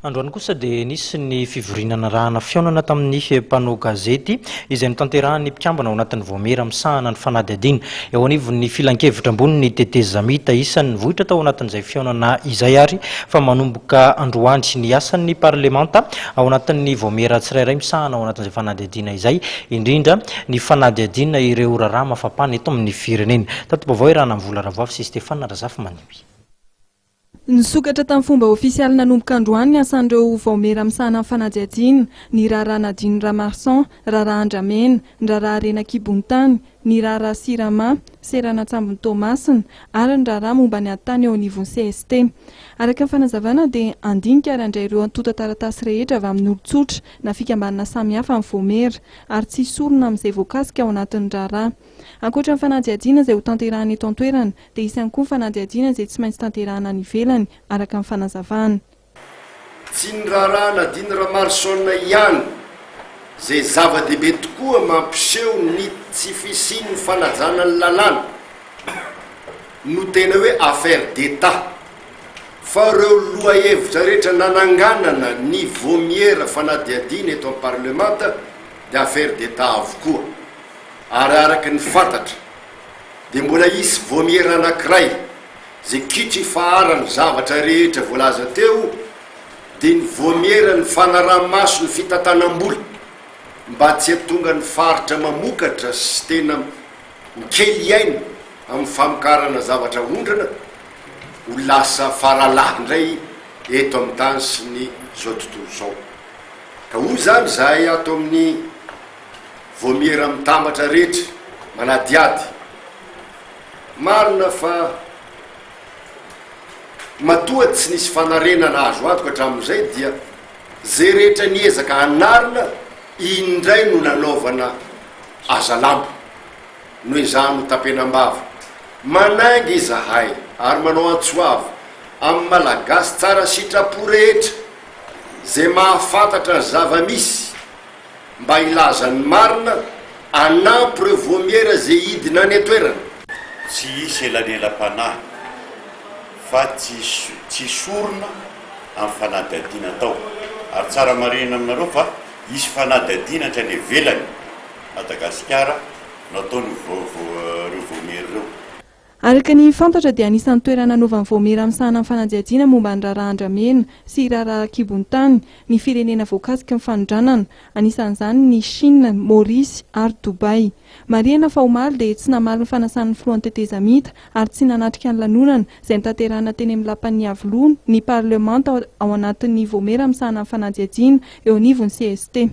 Androany kosa dia nisy ny fivoriana narahana fihaonana tamin'ny mpanao gazety izay notanterahan'ny mpikambana ao anatin'ny vaomiera misahana ny fanadihadiana eo anivon'ny filankevitra ambonin'ny tetezamita. Isan'ny nivoitra tao anatin'izay fihaonana izay ary fa manomboka androany ny asan'ny parlemanta ao anatin'ny vaomiera tsirairay misahana ao anatin'izay fanadihadiana izay, indrindra ny fanadihadiana ireo raharaha mafampana eto amin'ny firenena. Tati-baovao iarahana amin'i Vola Ravoavy sy Stéphane Razafimandimby. Nisokatra tamin'ny fomba ofisialy nanomboka androany ny asan'ireo vaomiera misahana ny fanadihadiana, ny raharaha Nadine Ramarson, raharaha Andramena, ny raharaha harena an-kibon'ny tany, ny raharaha Sirama, seranan-tsambon'i Toamasina, ary ny raharaha momba ny ady tany eo anivon'ny cst. Araka ny fanazavana dia handinika ary handray ireo antontan-taratasy rehetra avy amin'ny olon-tsotra na fikambanana samihafa ny vaomiera, ary tsy hisorona amin'izay voakasika ao anatin'ny raharaha. Ankoatra ny fanadihadiana izay hotanterahina eto an-toerana, dia hisy ihany koa ny fanadihadiana izay tsy maintsy tanterahana any ivelany, araka ny fanazavana. Tsy ny raharaha Nadine Ramarson ihany, izay zava-dehibe tokoa mampiseho ny tsy fisian'ny fanajana ny lalàna, no tena hoe affaire d'Etat, fa ireo lohahevitra rehetra nananganana ny vomiera fanadihadiana eto amin'ny parlemanta dia affaire d'Etat avokoa, ary araka ny fantatra, dia mbola hisy vomiera anankiray izay kitro ifaharan'ny zavatra rehetra voalaza teo dia ny voamieran'ny fanaraha-maso ny fitantanam-bola mba tsy hatonga ny faritra mamokatra sy tena mikely aina amin'ny famokarana zavatra aondrana ho lasa faralahy indray eto amin'ny tany sy ny izao tontolo izao. Ka hoy izany izahay ato amin'ny Voamiera mitambatra rehetra manadihady. Marina fa matoa tsy nisy fanarenana azo antoka hatramin'izay dia izay rehetra niezaka hanarina indray no nanaovana azalambo, noezahany ho tapenam-bava. Manainga izahay ary manao antso avo amin'ny Malagasy tsara sitrapo rehetra izay mahafantatra ny zava-misy, mba hilaza ny marina, hanampy ireo voamiera izay hidina any an-toerana. Tsy hisy elanelam-panahy fa tsy tsy sorona amin'ny fanadihadiana atao. Ary tsara marihina aminareo fa hisy fanadihadiana hatrany ivelany Madagasikara no ataon'ireo voamiera ireo. Araka ny fantatra dia anisan'ny toerana nanaovan'ny vaomiera misahana ny fanadihadiana momba ny raharaha andramena sy raharaha an-kibon'ny tany ny firenena voakasiky ny fanondranana, anisan'izany ny Chine, Maurice ary Dubaï. Marihana fa omaly dia tsy namaly ny fanasan'ny filohan'ny tetezamita ary tsy nanatrika ny lanonana izay notanterahina teny amin'ny lapan'ny Iavoloha ny parlemanta ao anatin'ny vaomiera misahana ny fanadihadiana eo anivon'ny cst.